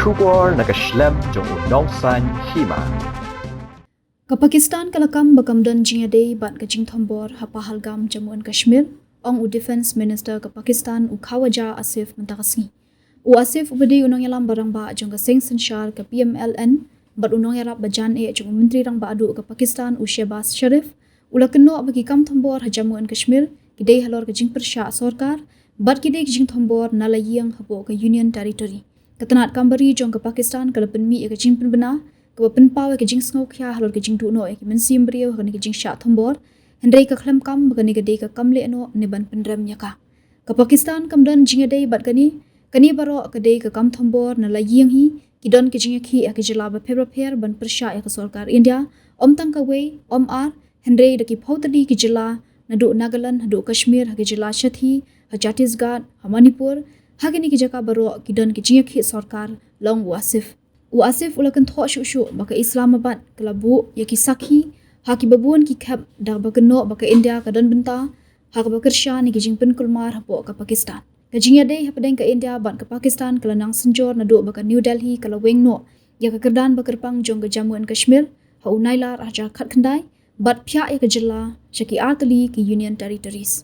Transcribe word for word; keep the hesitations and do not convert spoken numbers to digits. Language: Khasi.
Khubor na ka shlem jong u nongsaiñ hima. Ka Pakistan ka la kam ba kam don jingïadei bad ka jingthombor ha Pahalgam, Jammu and Kashmir, ong u Defence Minister ka Pakistan u Khawaja Asif mynta ka sngi. U Asif uba dei u nongïalam ba rangbah jong ka seng synshar ka P M L N bad u nongïarap ba jan eh jong u Myntri Rangbah Duh ka Pakistan u Shehbaz Sharif u la kynnoh ba ki kam thombor ha Jammu and Kashmir ki dei halor ka jingpyrshah sorkar bad ki dei ki jingthombor na la ïing hapoh ka Union Territory. Ka tnat kam bari jong ka Pakistan ka la pynmih ïa ka jingpynbna kaba pynpaw ïa ka jingsngewkhia halor ka jingduh noh ïa ki mynsiem briew ha kane ka jingshah thombor, hynrei ka khlem kam ba kane ka dei ka kam leh noh ne ban pynrem ïa ka. Ka Pakistan kam don jingïadei bad kane, kane baroh ka dei ka kam thombor na la ïing hi, ki don ka jingïakhih ha ki jylla bapher bapher ban pyrshah ïa ka sorkar India, ym tang kawei, ym ar, hynrei da ki phew tylli ki jylla, naduh Nagaland haduh Kashmir, ha ki jylla shathie, ha Chhattisgarh, ha Manipur, ha kine ki jaka baroh ki don ki jingïakhih sorkar, la ong u Asif. U Asif u la kynthoh shuh shuh ba ka Islamabad ka la buh ïa ki sakhi ha kiba bun ki khep da kaba kynnoh ba ka India ka don bynta ha kaba kyrshan ïa ki jingpynkulmar hapoh ka Pakistan. Ka jingïadei hapdeng ka India bad ka Pakistan ka la nang synjor naduh ba ka New Delhi ka la weng noh ïa ka kyrdan ba kyrpang jong ka Jammu and Kashmir ha u Nailar arhajar khatkhyndai bad phiah ïa ka jylla sha ki artylli ki Union Territories.